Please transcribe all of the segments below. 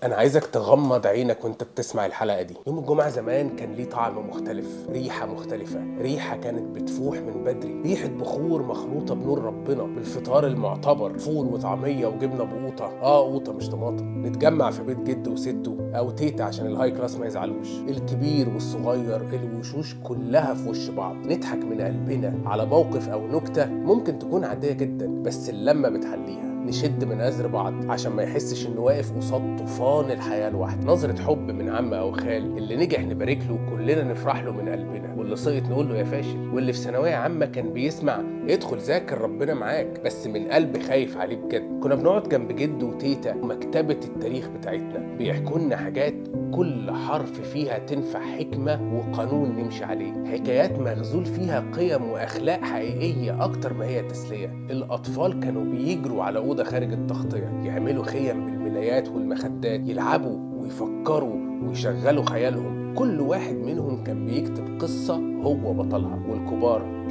أنا عايزك تغمض عينك وأنت بتسمع الحلقة دي. يوم الجمعة زمان كان ليه طعم مختلف، ريحة مختلفة، ريحة كانت بتفوح من بدري، ريحة بخور مخلوطة بنور ربنا، بالفطار المعتبر، فول وطعمية وجبنة بقوطة، قوطة مش طماطم. نتجمع في بيت جد وستة أو تيتا عشان ال high class ما يزعلوش، الكبير والصغير، الوشوش كلها في وش بعض، نضحك من قلبنا على موقف أو نكتة ممكن تكون عادية جدا بس اللمة بتحليها. نشد من أزر بعض عشان ما يحسش انه واقف قصاد طوفان الحياة لوحده. نظرة حب من عم او خال، اللي نجح نبارك له وكلنا نفرح له من قلبنا، واللي سقط نقول له يا فاشل، واللي في ثانوية عامة كان بيسمع ادخل ذاكر ربنا معاك بس من قلب خايف عليه بجد. كنا بنقعد جنب جد وتيتا ومكتبة التاريخ بتاعتنا، بيحكوا لنا حاجات كل حرف فيها تنفع حكمة وقانون نمشي عليه، حكايات مغزول فيها قيم وأخلاق حقيقية أكتر ما هي تسلية. الأطفال كانوا بيجروا على أوضة خارج التغطية، يعملوا خيم بالملايات والمخدات، يلعبوا ويفكروا ويشغلوا خيالهم. كل واحد منهم كان بيكتب قصة هو بطلها. والكبار،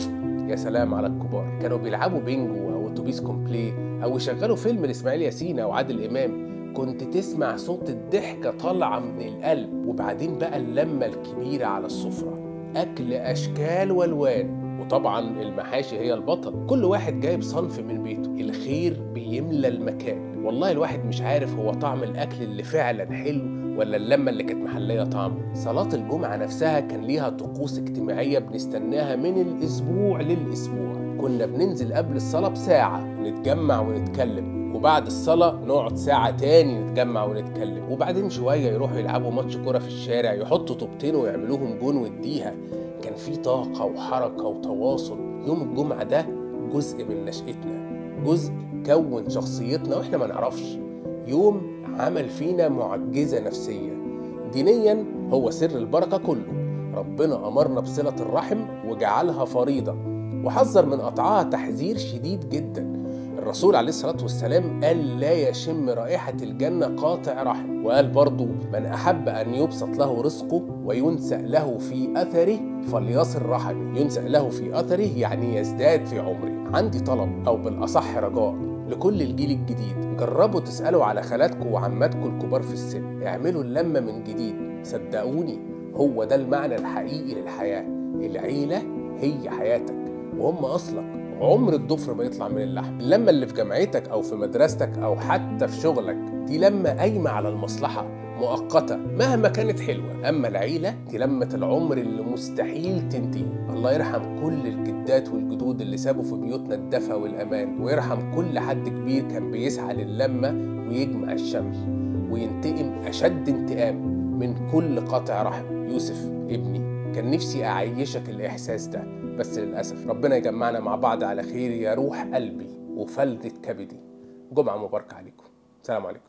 يا سلام على الكبار، كانوا بيلعبوا بينجو أو أتوبيس كومبلي أو يشغلوا فيلم لإسماعيل ياسين أو عادل إمام. كنت تسمع صوت الضحكة طالعة من القلب. وبعدين بقى اللمة الكبيرة على السفرة، أكل أشكال والوان، وطبعا المحاشي هي البطل، كل واحد جايب صنف من بيته، الخير بيملى المكان. والله الواحد مش عارف هو طعم الأكل اللي فعلا حلو ولا اللمة اللي كانت محلية طعمه. صلاة الجمعة نفسها كان ليها طقوس اجتماعية بنستناها من الأسبوع للأسبوع. كنا بننزل قبل الصلاة بساعة نتجمع ونتكلم، وبعد الصلاة نقعد ساعة تاني نتجمع ونتكلم، وبعدين شوية يروحوا يلعبوا ماتش كرة في الشارع، يحطوا طوبتين ويعملوهم جون واديها. كان في طاقة وحركة وتواصل. يوم الجمعة ده جزء من نشأتنا، جزء كون شخصيتنا واحنا ما نعرفش. يوم عمل فينا معجزة نفسية. دينيا هو سر البركة كله، ربنا أمرنا بصلة الرحم وجعلها فريضة، وحذر من قطعها تحذير شديد جدا. الرسول عليه الصلاة والسلام قال لا يشم رائحة الجنة قاطع رحم، وقال برضو من أحب أن يبسط له رزقه وينسأ له في أثره فليصل رحمه. ينسأ له في أثره يعني يزداد في عمره. عندي طلب أو بالأصح رجاء لكل الجيل الجديد، جربوا تسألوا على خالاتكم وعماتكم الكبار في السن، اعملوا اللمة من جديد. صدقوني هو ده المعنى الحقيقي للحياة. العيلة هي حياتك وهم أصلك، عمر الضفر ما يطلع من اللحم. اللمة اللي في جامعتك أو في مدرستك أو حتى في شغلك دي لمة قايمة على المصلحة مؤقتة مهما كانت حلوة، أما العيلة دي لمة العمر اللي مستحيل تنتهي. الله يرحم كل الجدات والجدود اللي سابوا في بيوتنا الدفى والأمان، ويرحم كل حد كبير كان بيسعى للمة ويجمع الشمل وينتقم أشد انتقام من كل قطع رحم. يوسف ابني كان نفسي أعيشك الإحساس ده، بس للأسف. ربنا يجمعنا مع بعض على خير يا روح قلبي وفلذة كبدي. جمعة مباركة عليكم. سلام عليكم.